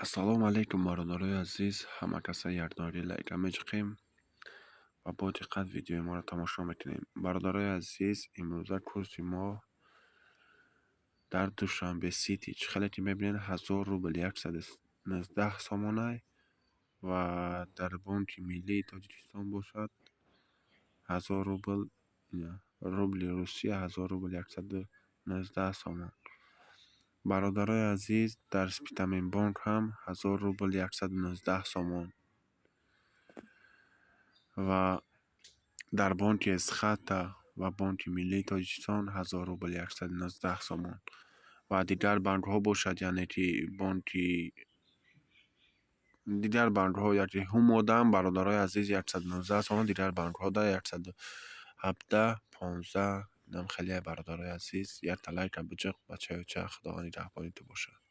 Ассалому алайкум, бародарои азиз, ҳама каса якдорӣ лайка меҷиқем ва бо диққат видеои моро тамошо мекунем. Бародарои азиз, имрӯза курси мо дар Душанбе Сити чӣ хеле ки мебинед, 1000 рубл 119 сомонай ва дар Бонки Миллии Тоҷикистон бошад, 1000 рубл, рубли Русия, 1000 рубл 119 сомон. Бародарои азиз, дар Спитаменбонк ҳам 1000 рубл 119 сомон ва дар бонки Эсхата ва Бонки Миллии Тоҷикистон 1000 рубл 119 сомон ва дигар банкҳо бошад, яъне ки бонки дигар банкҳо, яке Ҳумодам, бародарои азиз, 119 сомон, дигар банкҳо да 117, 15 инам хеле. Бародарои азиз, якта лайка биҷиқ, бачаёча, Худованд нигаҳбони ту бошад.